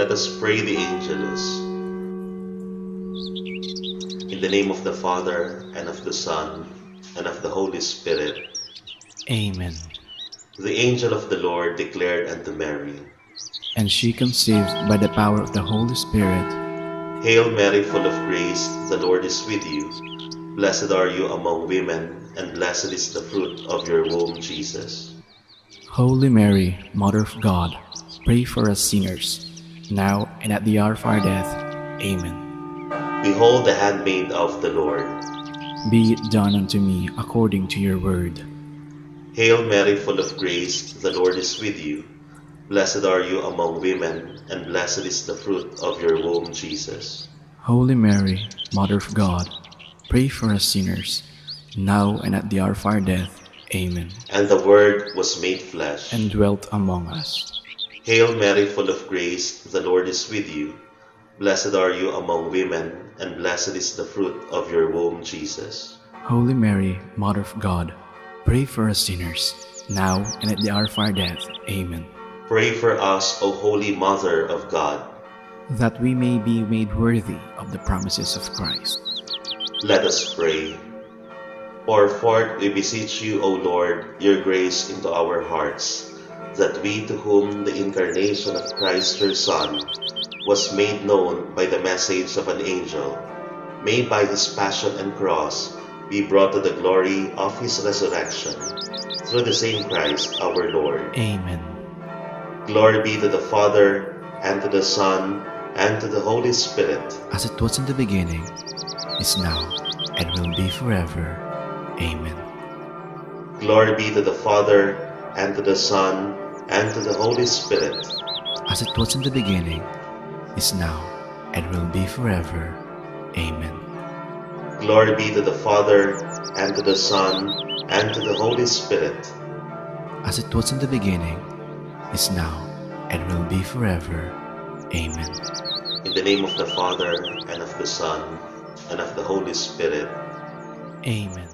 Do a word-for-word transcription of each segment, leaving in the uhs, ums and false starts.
Let us pray the Angelus. In the name of the Father, and of the Son, and of the Holy Spirit. Amen. The angel of the Lord declared unto Mary, and she conceived by the power of the Holy Spirit. Hail Mary, full of grace, the Lord is with you. Blessed are you among women, and blessed is the fruit of your womb, Jesus. Holy Mary, Mother of God, pray for us sinners, now and at the hour of our death. Amen. Behold the handmaid of the Lord. Be it done unto me according to your word. Hail Mary, full of grace, the Lord is with you. Blessed are you among women, and blessed is the fruit of your womb, Jesus. Holy Mary, Mother of God, pray for us sinners, now and at the hour of our death. Amen. And the Word was made flesh and dwelt among us. Hail Mary, full of grace, the Lord is with you. Blessed are you among women, and blessed is the fruit of your womb, Jesus. Holy Mary, Mother of God, pray for us sinners, now and at the hour of our death. Amen. Pray for us, O Holy Mother of God, that we may be made worthy of the promises of Christ. Let us pray. Pour forth, we beseech you, O Lord, your grace into our hearts, that we, to whom the incarnation of Christ your Son was made known by the message of an angel, may by his passion and cross be brought to the glory of his resurrection, through the same Christ our Lord. Amen. Glory be to the Father, and to the Son, and to the Holy Spirit. As it was in the beginning, is now, and will be forever. Amen. Glory be to the Father, and to the Son, and to the Holy Spirit. As it was in the beginning, is now, and will be forever. Amen. Glory be to the Father, and to the Son, and to the Holy Spirit. As it was in the beginning, is now, and will be forever. Amen. In the name of the Father, and of the Son, and of the Holy Spirit. Amen.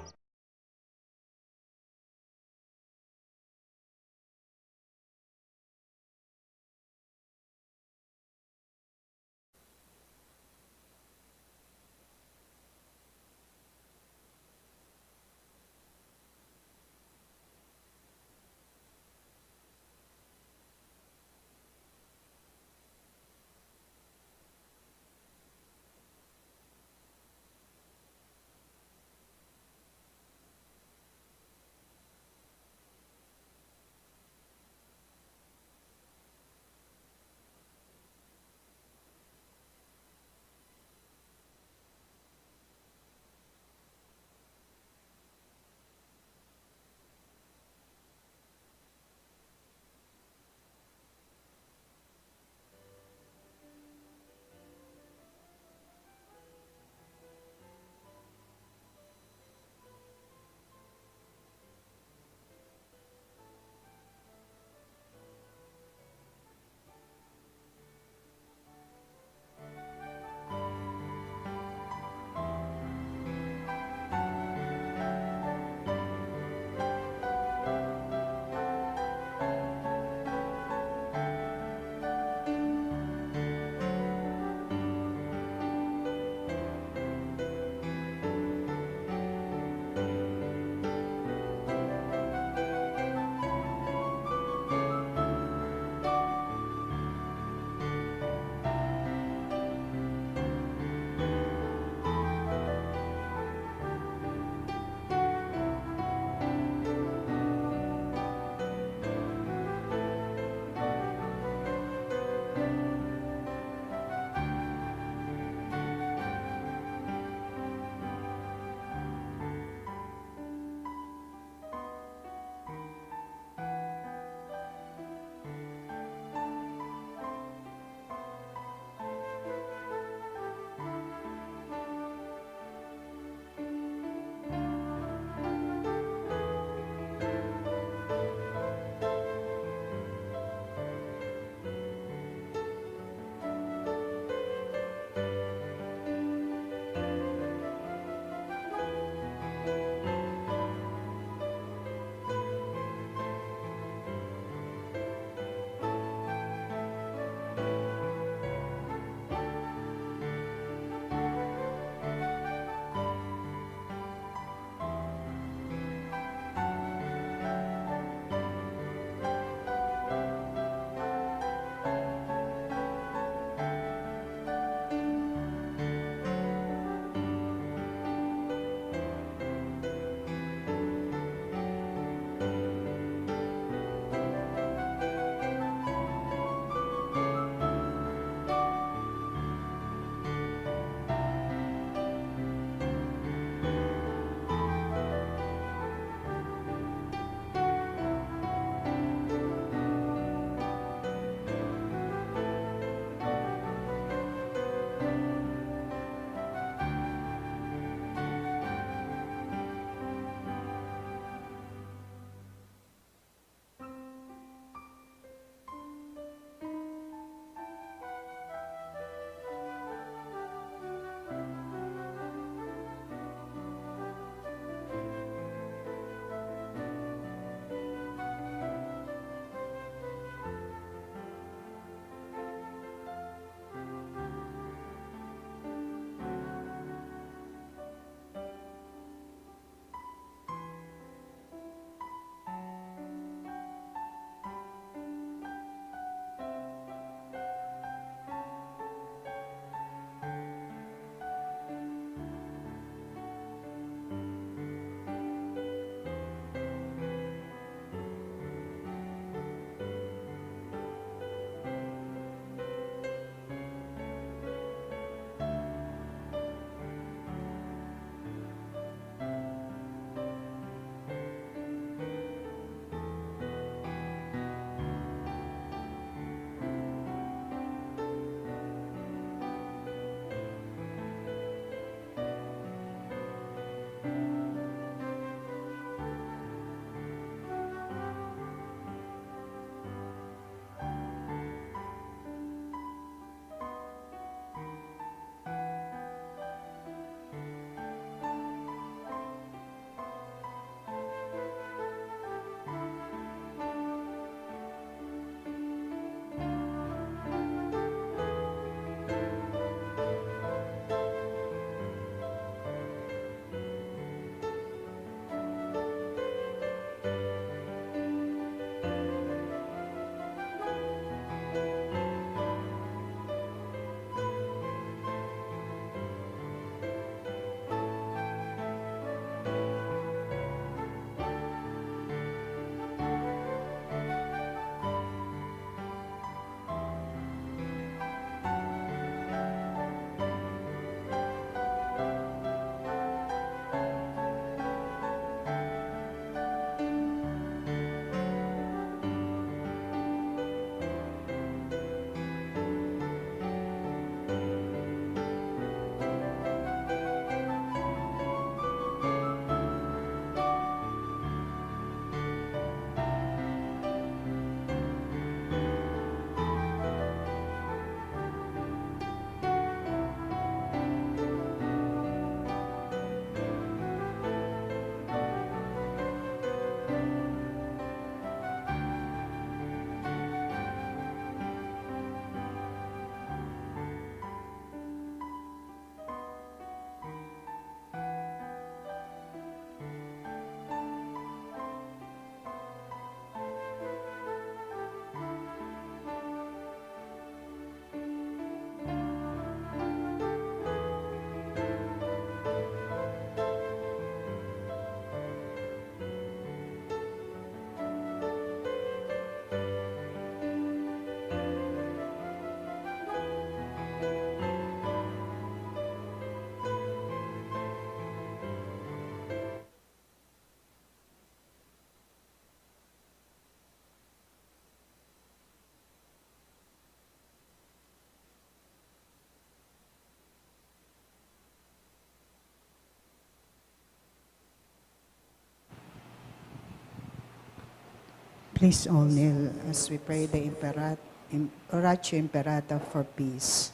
Please all kneel as we pray the imperat-, im-, Oratio Imperata for peace.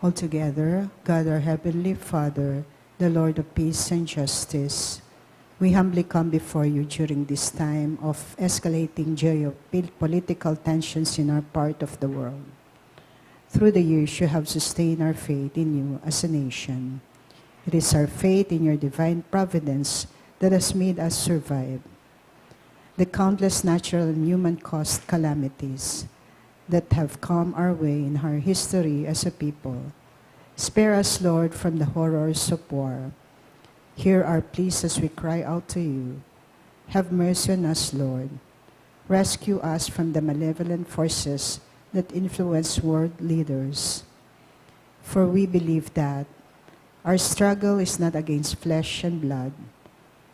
All together, God our Heavenly Father, the Lord of peace and justice, we humbly come before you during this time of escalating geopolitical tensions in our part of the world. Through the years, you have sustained our faith in you as a nation. It is our faith in your divine providence that has made us survive the countless natural and human-caused calamities that have come our way in our history as a people. Spare us, Lord, from the horrors of war. Hear our pleas as we cry out to you. Have mercy on us, Lord. Rescue us from the malevolent forces that influence world leaders. For we believe that our struggle is not against flesh and blood,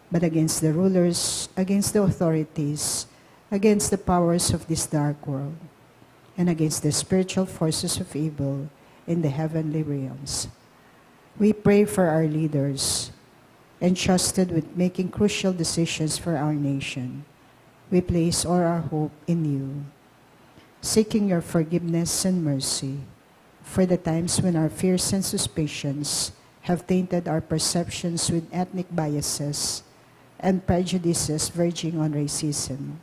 but against the rulers, against the authorities, against the powers of this dark world, and against the spiritual forces of evil in the heavenly realms. We pray for our leaders, entrusted with making crucial decisions for our nation. We place all our hope in you, seeking your forgiveness and mercy for the times when our fears and suspicions have tainted our perceptions with ethnic biases and prejudices verging on racism.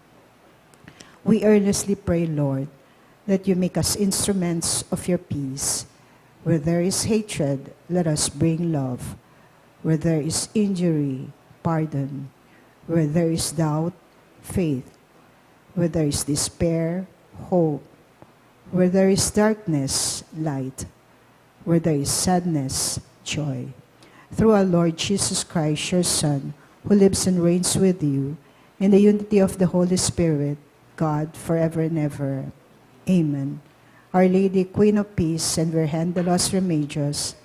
We earnestly pray, Lord, that you make us instruments of your peace. Where there is hatred, let us bring love. Where there is injury, pardon. Where there is doubt, faith. Where there is despair, hope. Where there is darkness, light. Where there is sadness, joy. Through our Lord Jesus Christ, your Son, who lives and reigns with you in the unity of the Holy Spirit, God, forever and ever. Amen. Our Lady, Queen of Peace, and Virgen de los Remedios,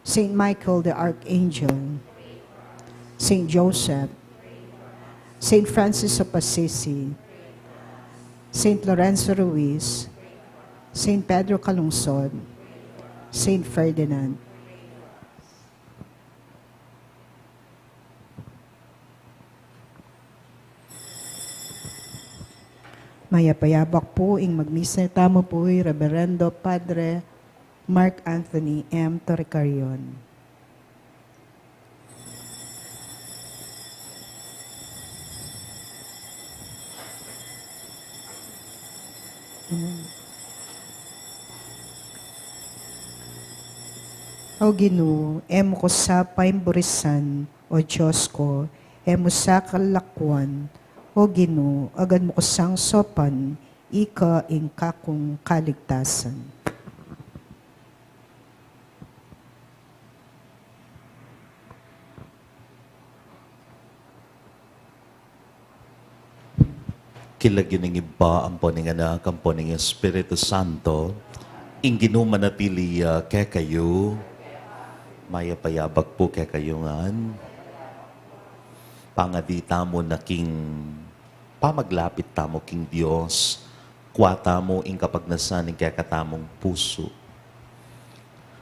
Saint Michael the Archangel, Saint Joseph, Saint Francis of Assisi, Saint Lorenzo Ruiz, Saint Pedro Calungsod, Saint Ferdinand. Mayap a yabak pu. Ing magmisa tamu pu i Reverendo Padre Mark Anthony M. Torrecarion. O Ginu, e mu ku sa paimburisan, O Dios ku, e mu sa kalakuan, O Ginu, agad mu ku sang saupan, ika ing kakung kaligtasan. King lagyu ning Ibpa, ampo ning Anak, ampo ning Espiritu Santo, ing Ginu manatili ya kekayu. Mayap a yabak pu kekayu ngan. Pangadi tamu na king pamaglapit tamu king Dios, kua tamu ing kapagnasan ning kekatamung pusu.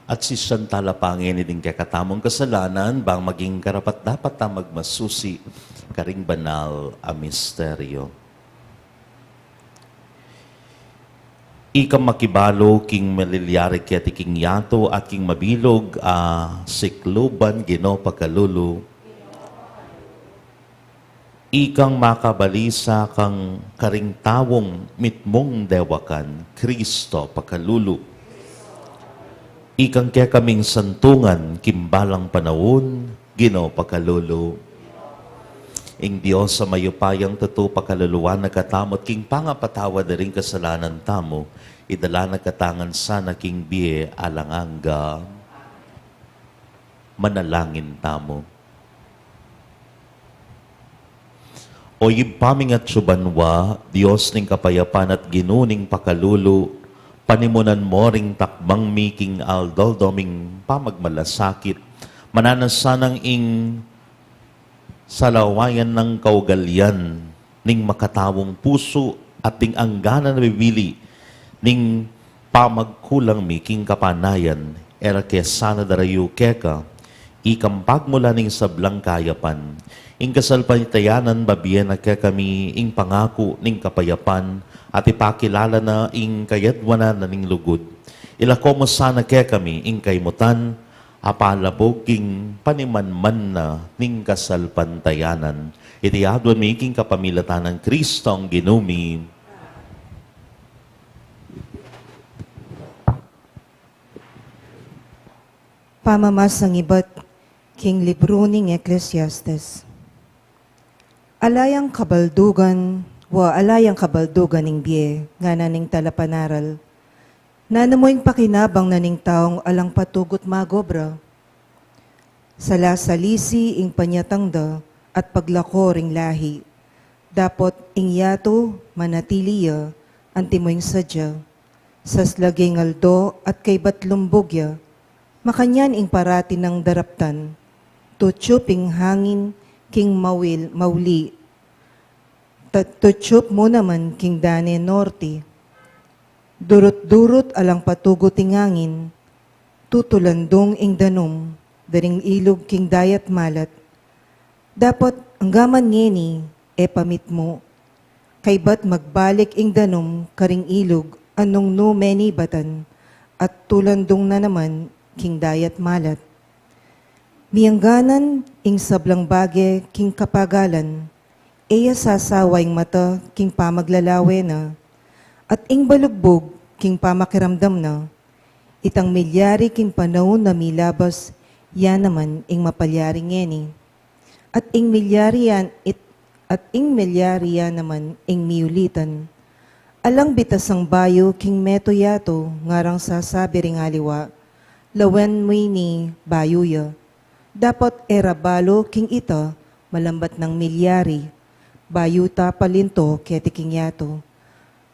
At sisian tala pa ngeni ding kekatamung kasalanan, bang maging karapat-dapat ta magmasusi karing banal a misteryo. Ikang makibalu king malilyari keti king yatu at king mabilug a sikluban, Ginu pakalulu. Ikang makabalisa kang karing taung mitmung dewakan, Kristo pakalulu. Ikang kekaming santungan king balang panaun, Ginu pakalulu. Ing Dios a mayupayang tutu pakaluluan na katamu at king pangapatawad da ring kasalanan tamu, idala na katamu ngan sana king bie alang angga. Manalangin tamu. O Ibpa ming atsu banua, Dios ning kapayapan at Ginu ning pakalulu, panimunan mu ring takbang mi king aldo-aldo ming pamagmalasakit. Mananu sanang ing salawayan nang kaugalian ning makataung pusu at ding angganan a bibili ning pamagkulang mi king kapanayan, e ra ke sana darayu keka Ikang pagmula ning sablang kayapan, ing kasalpantayanan babie na kekami ing pangaku ning kapayapan, at ipakilala na ing kayadwanan na ning lugud. Ilako mu sana kekami ing kaimutan, apalabog king panimanman na ning kasalpantayanan. Iti aduan mi king kapamilatan nang Kristong Ginu mi. Pamamasang ibat king libru ning Ecclesiastes. Ala yang kabaldugan, wa ala yang kabaldugan ning bie, ngana ning talapanaral. Nanu mu ing pakinabang na ning taung alang patugut magobra? Salasalisi ing panyatang da at paglako ring lahi. Dapot ing yatu manatili ya, antimo ing sadya. Saslaging aldo at kaybat lumbug ya, makanyan ing parati nang daraptan. Tutyup ing hangin king mawil, mauli. Ta-, tutyup mu naman king dane norte. Durut-durut alang patugut ing angin, tutulandung ing danum, daring ilug king dayat malat. Dapot anggaman ngeni, e pamitmu, kaybat magbalik ing danum karing ilug a nung nu menibatan, at tulandung na naman king dayat malat. Miyangganan ing sablang bage king kapagalan, e ya sasawa ing mata king pamaglalawe na, at ing balugbug king pamakiramdam na. Itang milyari king panaun a milabas, ya naman ing mapalyari ngeni. At ing milyari yan, it-, at ing milyari ya naman ing miulitan. Alang bitasang bayu king meto yatu, ngarang sasabi ring aliwa, lawen mu ini bayu ya. Dapot e ra balu king ita, malambat nang milyari, bayu ta palinto keti king yatu.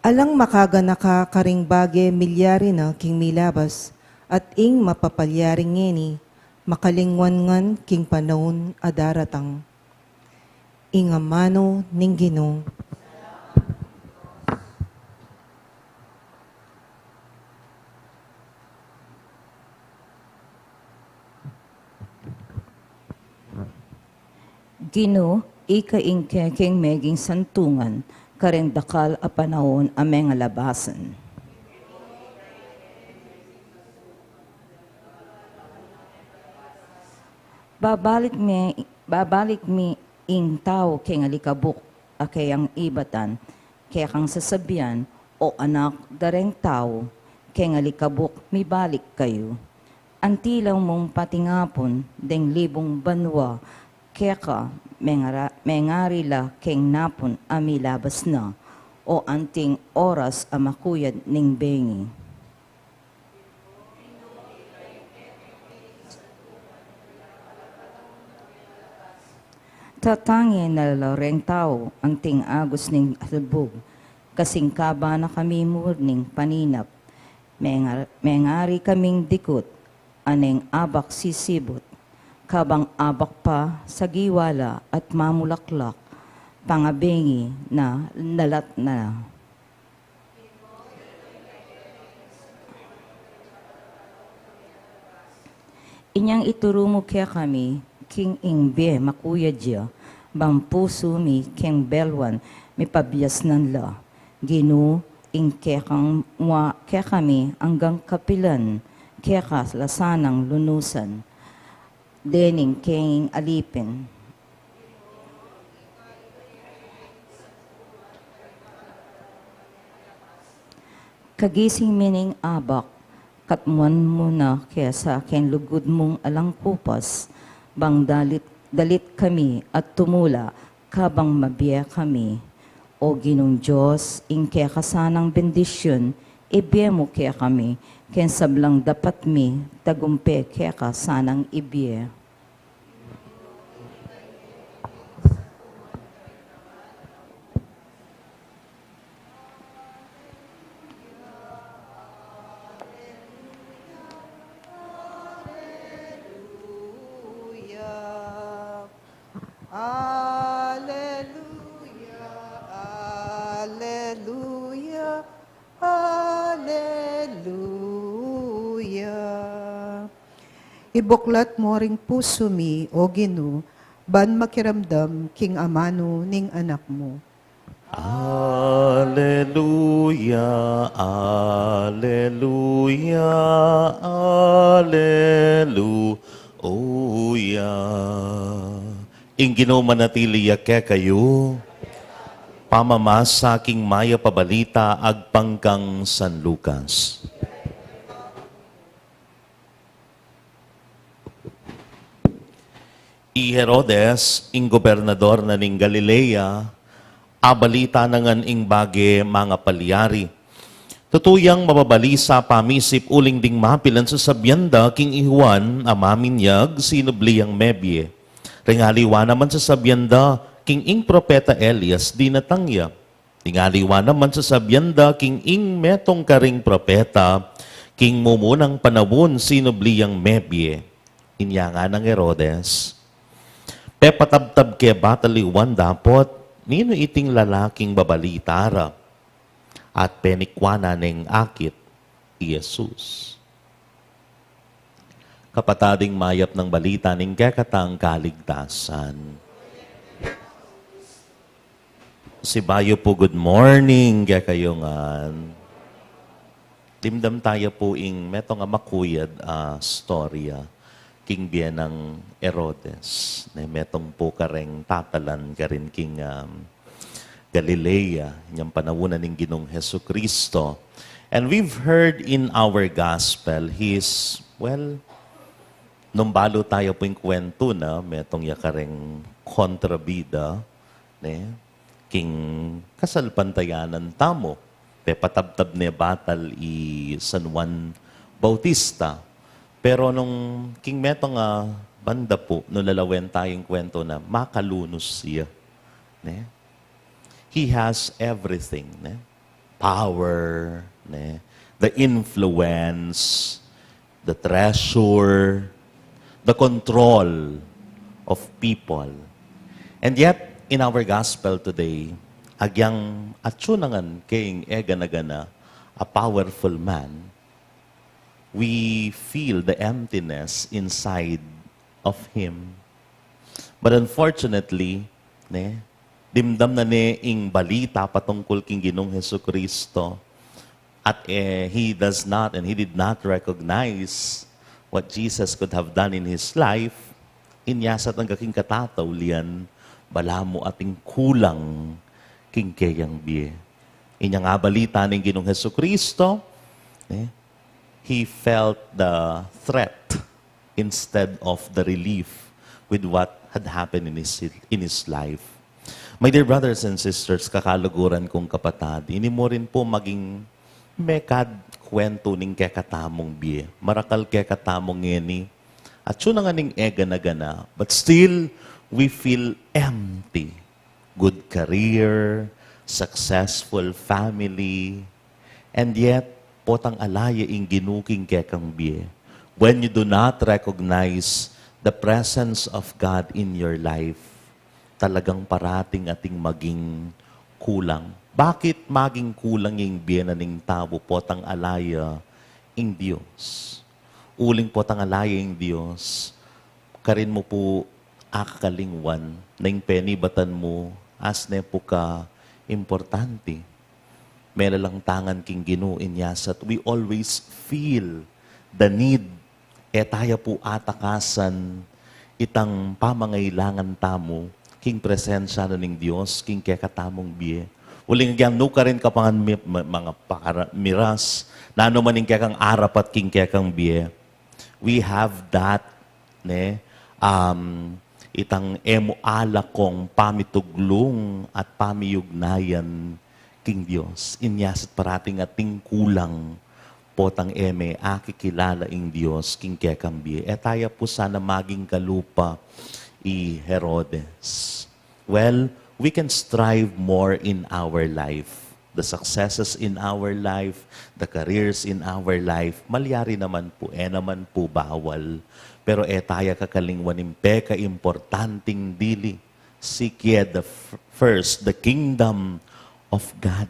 Alang makaganaka karing bage milyari na king milabas, at ing mapapalyari ngeni, makalingwan ngan king panaun a daratang. Ing amanu ning Ginu. Ginu, ika ing kekeng meging santungan kareng dakal a panaun a mengalabasan. Babalik mi, babalik mi ing tau keng alikabuk a keyang ibatan, kekang sasabian, O anak da reng tau, keng alikabuk mibalik kayu. Anti la mung patingapun deng libung banua keka, mengara-, mengari la keng napun a milabas na, o anting oras a makuyad ning bengi. Tatange na la reng tau anting agus ning albug, kasing kaba na kami murning paninap. Mengar-, mengari kaming dikut, aneng abak sisibut, kabang abak pa sagiwa la at mamulaklak, pangabengi na nalat na. Inyang ituru mu kekami king ing bie makuyad ya, bang pusu mi keng belwan mipabiasnan la. Ginu, ing kekang mua kekami anggang kapilan, keka la sanang lunusan. Dening keng alipin. Kagising mi ning abak, katmuan mu na kesa keng lugud mung alang kupas, bang dalit, dalit kami at tumula, kabang mabie kami. O Ginung Dios, ing keka sanang bendisyun, ibie mu kekami, keng sablang dapat mi tagumpe keka sanang ibie. Aleluya, aleluya, aleluya. Ibuklat mu ring pusu mi, O Ginu, ban makiramdam king amanu ning Anak mu. Aleluya, aleluya, aleluya. Ing Ginu manatili ya kekayu. Pamamasa king Mayap a Balita agpang kang San Lucas. I Herodes, ing gobernador na ning Galilea, abalita na ngan ing bage mangapalyari. Tutu yang mababalisa pamisip uling ding mapilan sasabian da king i Juan a maminyag sinubli yang mebie. Ring aliwa naman sasabian da king ing propeta Elias dinatang ya. Ding aliwa naman sasabian da king ing metung karing propeta king mumunang panaun sinubli yang mebie. Inya nganang Herodes, pepatabtab ke batal i Juan dapot ninu iting lalaking babalita ra. At penikwa na neng akit i Jesus. Kapatad, ing mayap nang balita ning kekatang kaligtasan. Sibayu pu, good morning kekayu ngan. Dimdam taya pu ing metung a makuyad a storya king bie nang Herodes, ne, metung pu kareng tatalan karin king, um, Galilea, inyang panaun na ning Ginung Jesucristo. And we've heard in our gospel, his, well, nung balu taya pu ing kwentu na, metung ya kareng kontrabida, ne, king kasalpantayanan tamu, pepatabtab ne batal i San Juan Bautista. Pero nung king metung a banda pu, nung lalawen taya ing kwentu na, makalunus ya, ne? He has everything, ne? Power, ne? The influence, the treasure, the control of people. And yet, in our gospel today, agyang atsu na ngan keng egana-gana, a powerful man, we feel the emptiness inside of him. But unfortunately, ne, dimdam na ne ing balita patungkul king Ginung Jesucristo. At, eh, he does not and he did not recognize what Jesus could have done in his life. Inya sa tangga king katataulian, balamu atin kulang king keyang bie. Inyang abalita ning Ginung Jesucristo, eh, he felt the threat instead of the relief with what had happened in his, in his life. My dear brothers and sisters, kakaluguran kung kapatad, ini mu rin pu maging mekad kwentu ning kekatamung bie. Marakal kekatamung ngeni, atsu na ngan ing egana-gana, but still, we feel empty. Good career, successful family, and yet, potang ala ya ing Ginu king kekang bie. When you do not recognize the presence of God in your life, talagang parating ating maging kulang. Bakit maging kulang ing bie na ning tau potang ala ya ing Dios? Uling potang ala ya ing Dios, karin mu pu akakalingwan na ing penibatan mu, as ne pu ka importante. Melalang tangan king Ginu, inya sa we always feel the need. E taya pu atakasan itang pamangailangan tamu king presensya na ning Dios king kekatamung bie. Uling agyang nukarin ka pa ngan mi-, ma-, manga pakara-, miras, nanu man ing kekang arapat king kekang bie, we have that, ne, um, itang e mu alakong pamituglung at pamiyugnayan king Dios. Inya sa parating ating kulang potang e me akikilala ing Dios king kekang bie. E taya pu sana maging kalupa i Herodes. Well, we can strive more in our life. The successes in our life, the careers in our life, malyari naman pu, e naman pu bawal. Pero e taya kakalingwan ing pekaimportanting dili. Seek ye the f-, first the kingdom of God.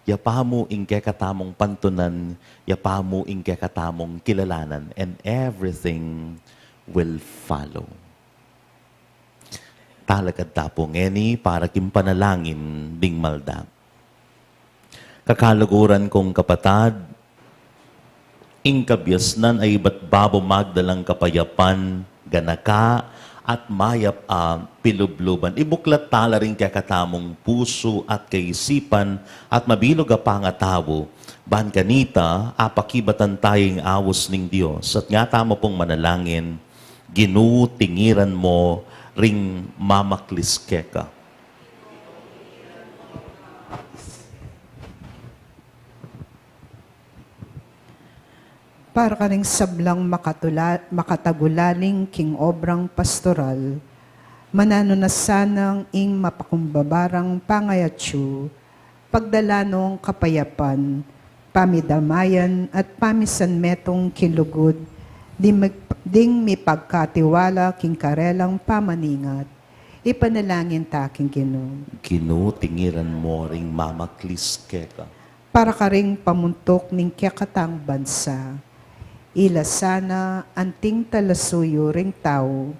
Yapa mu ing kekatamung pantunan, yapa mu ing kekatamung kilalanan, and everything will follow. Talakad ta pu ngeni para king panalangin ding malda. Kakaluguran kung kapatad, ing kabiasnan a ibat babo magdalang kapayapan, ganaka, at mayap a pilubluban. Ibuklat tala ring kekatamung pusu at kaisipan at mabilug a pangatau, ban kanita apakibatan taya ing aus ning Dios. At nga tamu pung manalangin, Ginu, tingiran mu ring mamaklis keka. Para karing sablang makatula-, makatagulaling king obrang pastoral, mananu na sanang ing mapakumbaba rang pangayatsu, pagdala nong kapayapan, pamidamayan, at pamisanmetung king lugud, ding mig-, ding mipagkatiwala king karelang pamaningat. Ipanalangin ta king Ginu. Ginu, tingiran mu ring mamaklis keka. Para karing pamuntuk ning kekatang bansa, ila sana anting talasuyu ring tau,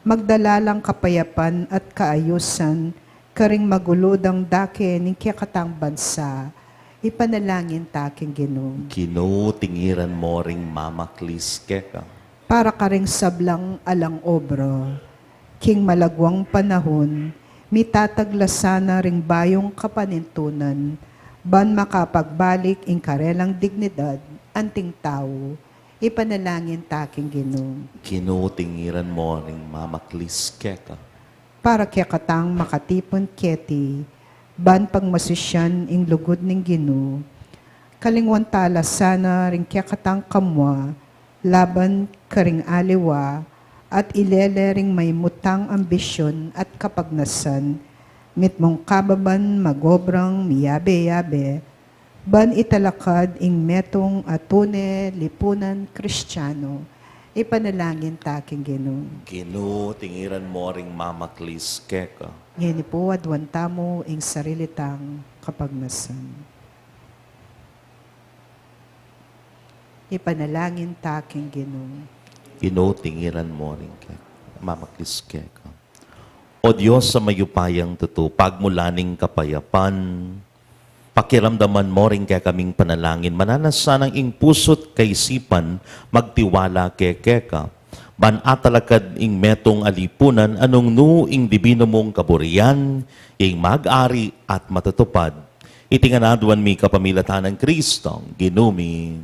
magdala lang kapayapan at kaayusan karing maguludang dake ning kekatang bansa. Ipanalangin ta king Ginu. Ginu, tingiran mu ring mamaklis keka. Para karing sablang alang obra king malagwang panahun, mitatagla sana ring bayung kapanintunan, ban makapagbalik ing karelang dignidad anting tau. Ipanalangin ta king Ginu. Ginu, tingiran mu ring mamaklis keka. Para kekatang makatipun keti, ban pagmasusian ing lugud ning Ginu, kalingwan tala sana ring kekatang kamua, laban karing aliwa, at ilele ring maimutang ambisyun at kapagnasan, mitmung kababan magobrang miyabe-yabe, ban italakad ing metung a tune lipunan Kristiano. Ipanalangin ta king Ginu. Ginu, tingiran mu ring mamaklis keka. Ngeni pu, aduan tamu ing sarili tang kapagnasan. Ipanalangin ta king Ginu. Ginu, tingiran mu ring ke-, mamaklis keka. O Dios a mayupayang tutu, pagmula ning kapayapan, pakiramdaman mu ring kekaming panalangin, mananu na sanang ing pusu't kaisipan magtiwala keka, ban atalakad ing metung a lipunan a nung nu ing dibinu mung kaburian, ing mag-ari at matutupad. Iti ngan aduan mi kapamilatan nang Kristong Ginu mi.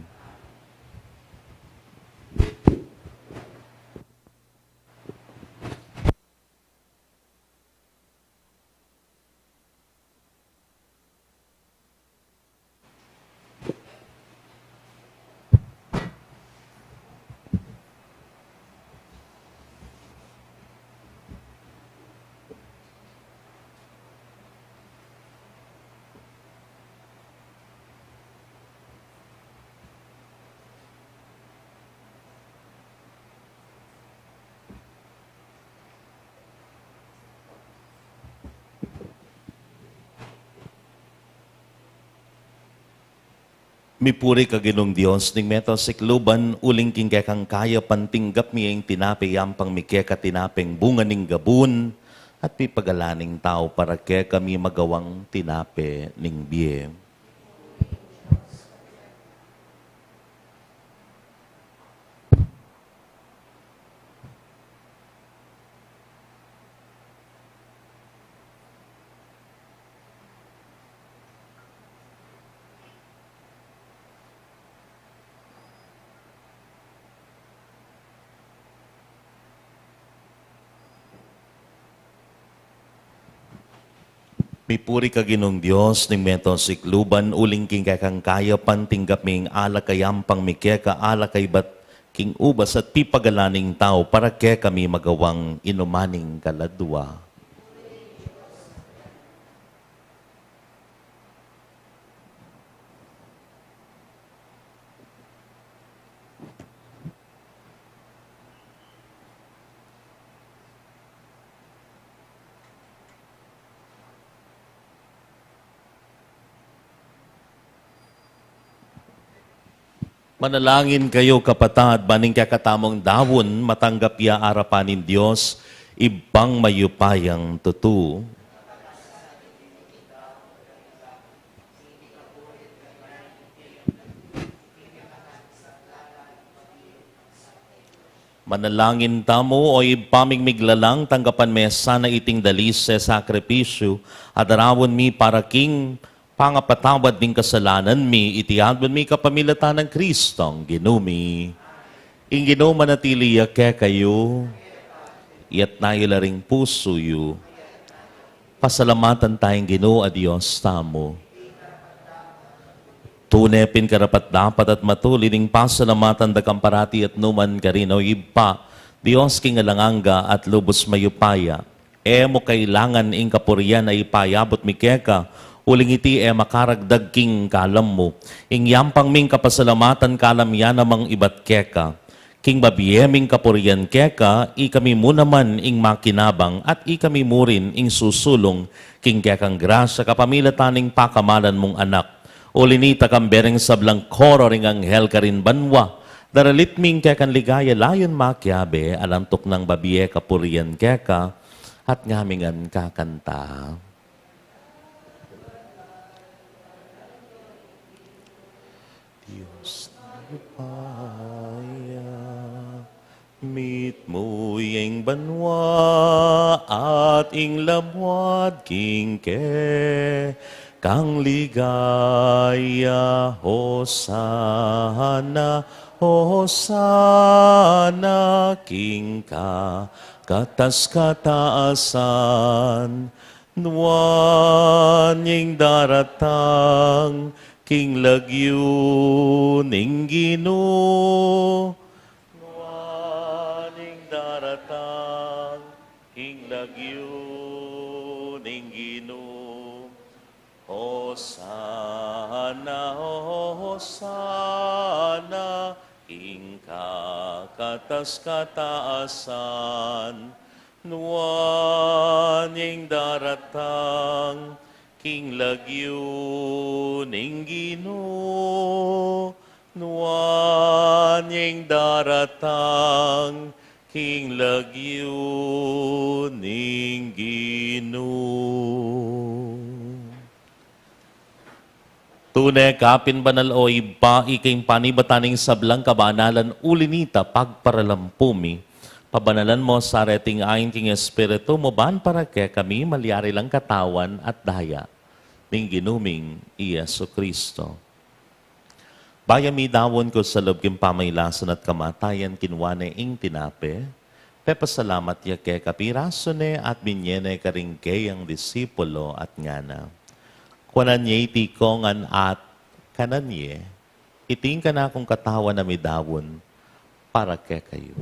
Mipuri ka Ginung Dios ning meto sikluban, uling king kekang kayapan tinggap mi ing tinape, yampang mi keka tinapeng bunga ning gabun, at pipagalan ning tau para kekami magawang tinape ning bie. Mipuri ka Ginung Dios ning meto sikluban, uling king kekang kayapan tinggap mi ing alak a yampang mi keka, alak a ibat king ubas at pipagalan ning tau para kekami magawang inuman ning kaladua. Manalangin kayu, kapatad, ban ing kekatamung daun matanggap ya arapan ning Dios, Ibpang mayupayang tutu. Manalangin tamu, o Ibpa ming miglalang, tanggapan me sana iting dalis a sakripisyu a daraun mi para king pangapatawad ning kasalanan mi, iti adwan mi kapamilatan nang Kristong Ginu mi. Ing Ginu manatili ya kekayu, iyatas yu la ring pusu yu. Pasalamatan taya ing Ginu a Dios tamu. Tune pin karapat-dapat at matulid ing pasalamatan da kang parati at nukarin man, o Ibpa, Dios king alang angga at lubus mayupaya. E mu kailangan ing kapurian a ipayabut mi keka, uling iti e makaragdag king kalam mu. Ing yampang ming kapasalamatan kalam ya namang ibat keka. King babie ming kapurian keka, ikami mu naman ing makinabang at ikami mu rin ing susulung king kekang grasya kapamilatan ning pakamalan mung Anak. Uli nita, kambe ring sablang koro ring anghel karin banua, daralit mi ing kekang ligaya layun makiabe alang tuknang babie kapurian keka, at ngami ngan kakanta. Dios tayung mayupaya, mitmu ya ing banua at ing labuad king kekang ligaya. Hosana, Hosana king kakatas-katasan. Nuan ya ing daratang king lagyu ning Ginu. Nuan ya ing daratang king lagyu ning Ginu. Hosana, Hosana king kakatas-katasan. Nuan ya ing daratang king lagyu ning Ginu. Nuan ya ing daratang king lagyu ning Ginu. Tune ka pin banal, o Ibpa, ika ing panibatan ning sablang kabanalan, uli nita pagparalampu mi. Pabanalan mu sa reting ain king Espiritu mu, ban para kekami malyari lang katawan at daya ning Ginu ming i Jesucristo. Bayu mi daun kusalub king pamailasan at kamatayan, kinua ne ing tinape, pepasalamat ya keka, pirasu ne at binye ne karing keyang disipulo at ngana: Kuanan ye iti kongan at kanan ye, iti ing kanakung katawan a midaun para kekayu.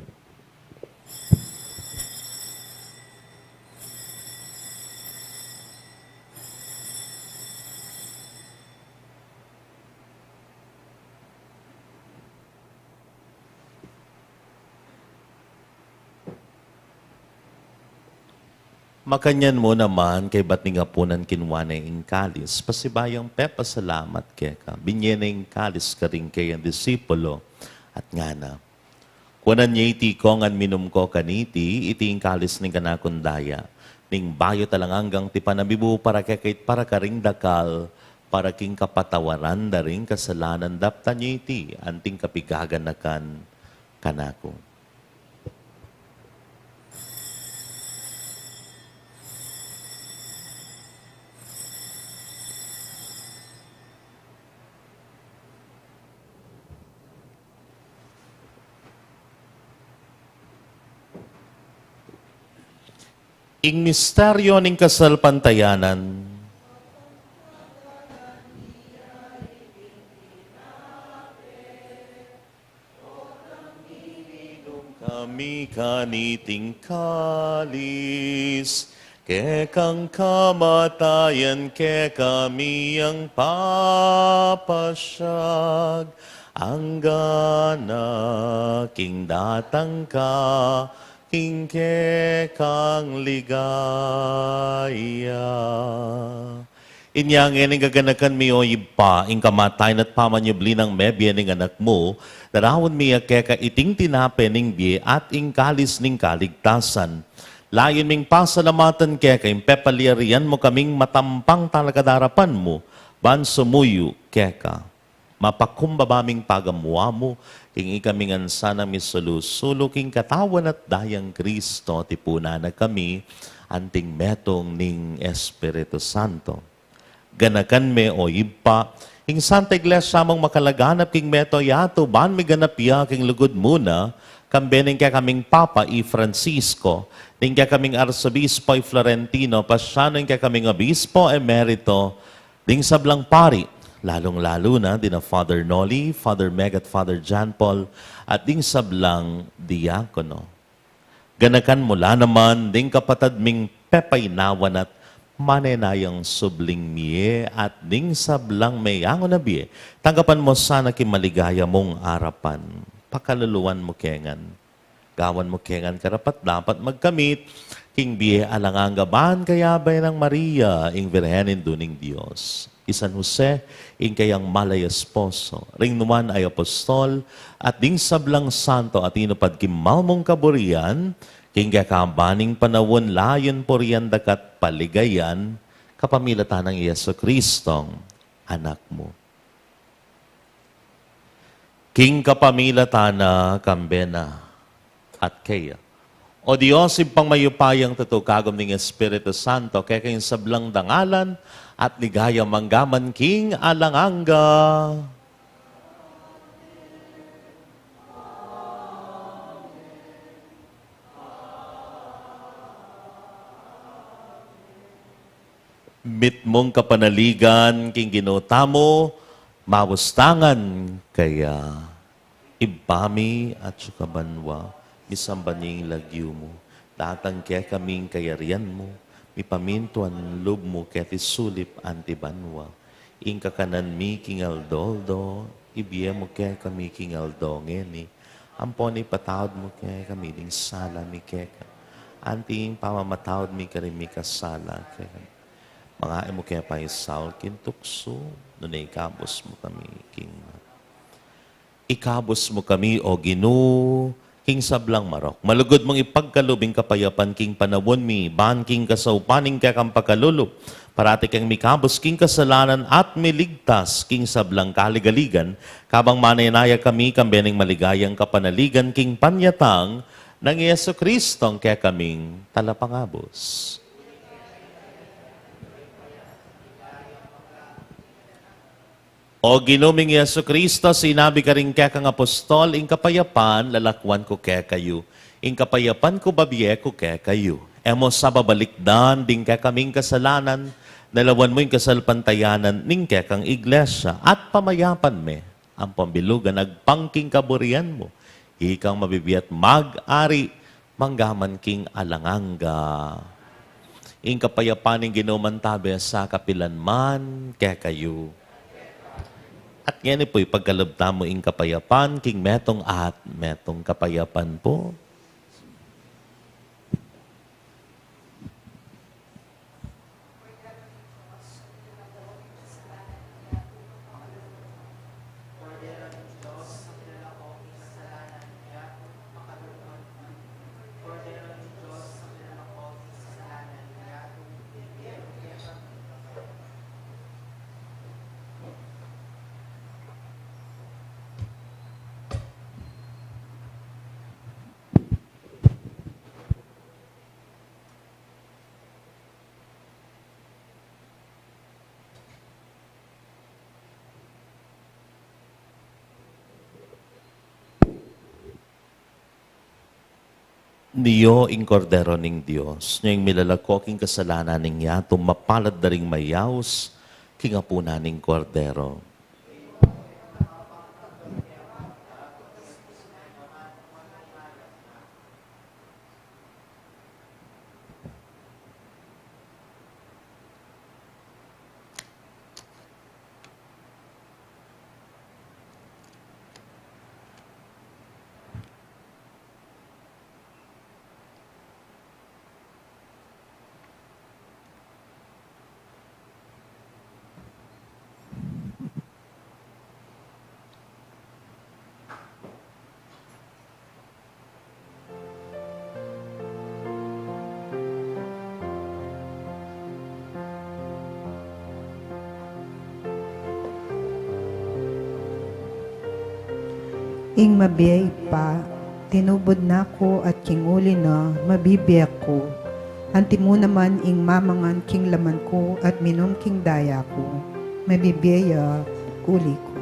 Makanyan mu naman, kaybat ning apunan, kinua ne ing kalis, pasibayung pepasalamat keka, binye ne ing kalis karing keyang disipulo at ngana: Kuanan ye iti kongan, minum ko kaniti, iti ing kalis ning kanakung daya, ning bayu at alang anggang tipan a mibu para kekayu at para karing dakal, para king kapatawaran da ring kasalanan. Daptan ye iti anting kapigaganakan kanaku. Ing misteryu ning kasalpantayanan. Kami kaniting kalis, kekang kamatayan kekami yang papasyag, anggana king datang ka king kekang ligaya. Inya ngeni gaganakan mi, o Ibpa, ing kamatayan at pamanyubli nang mebie ning Anak mu, daraun mi ya keka iting tinape ning bie at ing kalis ning kaligtasan. Layun ming pasalamatan keka ing pepalyarian mu kaming matampang talakad king arapan mu, ban sumuyu keka. Mapakumbaba ming pagamuan mu, king ikami ngan sanang misulu-sulu king katawan at dayang Kristo, tipunan na kami anting metung ning Espiritu Santo. Ganakan me, o Ibpa, ing Santa Iglesia mung makalaganap king mabilug a yatu, ban miganap ya king lugud mu na, kambe ning kekaming Papa i Francisco, ning kekaming Arsobispo i Florentino, pasian ning kekaming Obispo Emerito, ding sablang pari, lalung-lalu na dina Father Noli, Father Meg at Father John Paul, at ding sablang diakono. Ganakan mu la naman ding kapatad ming pepainawan at manenayang subling mie at ding sablang meyangu na bie. Tanggapan mu sana king maligaya mung arapan. Pakaluluan mu ke ngan. Gawan mu ke ngan karapat-dapat magkamit king bie alang angga ban kayabe nang Maria, ing Virgen Indu ning Dios, i San Jose, ing kayang mal a esposo, ring nuan a apostol, at ding sablang santo a tinupad king mal mung kaburian, king kekaban ning panaun layun purian daka at paligayan, kapamilatan nang Jesucristong Anak mu. King kapamilatan na, kambe na, at keya, o Dios, Ibpang mayupayang tutu, kagum ning Espiritu Santo, keka ing sablang dangalan at ligaya manggaman king alang angga. Mitmung kapanaligan king Ginu tamu, mabustangan kaya. Ibpa mi, atsu ka banua, misamban ya ing lagyu mu, datang kekami ing kayarian mu, mipamintuan lub mu keti sulip anti banua. Ing kakanan mi king aldo-aldo, ibie mu kekami king aldo ngeni, ampon ipatawad mu kekami ding sala mi keka, anti ing pamamatawad mi karing mikasala kekami. Manga e mu ke paisaul king tuksu, nune ikabus mu kami king ma-, ikabus mu kami, o Ginu, king sablang marok. Malugud mung ipagkalub ing kapayapan king panaun mi, ban king kasaupan ning kekang pakalulu, parati keng mikabus king kasalanan at miligtas king sablang kaligaligan, kabang manenaya kami kambe ning maligayang kapanaligan king panyatang nang Jesucristong kekaming Talapangabus. O Ginu ming Jesucristo, sinabi karing kekang apostol, ing kapayapan lalakwan ku kekayu, ing kapayapan ku babie ku kekayu. E mu sa babalikdan ding kekaming kasalanan, nune lawan mu ing kasalpantayanan ning kekang Iglesia, at pamayapan me ampon bilugan agpang king kaburian mu, ikang mabibie at mag-ari manggaman king alang angga. Ing kapayapan ning Ginu mantabe sa kapilan man kekayu. At ngeni pu, ipagkalub tamu ing kapayapan king metung at metung. Kapayapan pu. Nyo ing Kordero ning Dios, nyo ing milalako king kasalanan ning yatu, mapalad da ring mayaus king apunan ning Kordero. Ing mabie Ibpa, tinubud na ku at king uli na, mabibie ku. Antimo naman ing mamangan king laman ku at minum king daya ku, mabibie ya uli ku.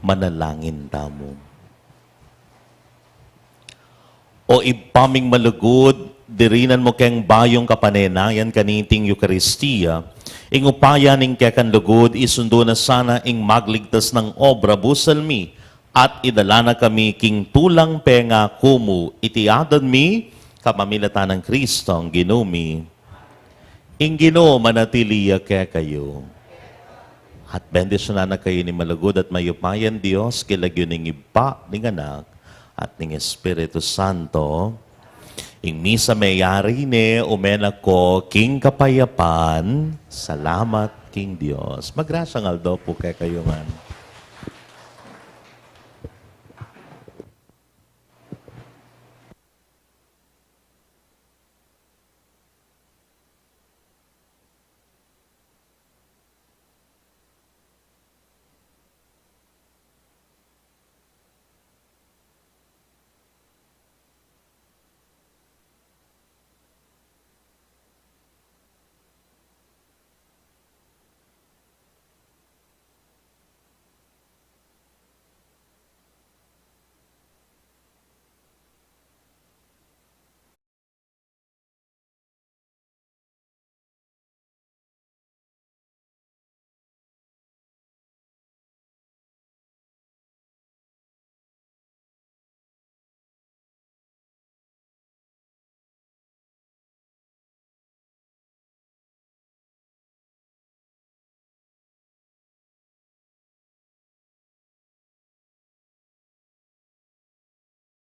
Manalangin tamu. O Ibpa ming malugud, dirinan mu keng bayung kapanenayan kaniting Eukaristia, ing upaya ning kekan lugud, isundu na sana ing magligtas nang obra busal mi, at idala na kami king tulang pengaku mu, iti adwan mi, kapamilatan nang Kristong Ginu mi. Ing Ginu manatili ya kekayu. At bendisyunan na kayu ning malugud at mayupayang Dios, king lagyu ning Ibpa, ning Anak, at ning Espiritu Santo. Ing misa meyari ne, ume na ko king kapayapan. Salamat king Dios. Magrasyang aldo pu kekayu ngan.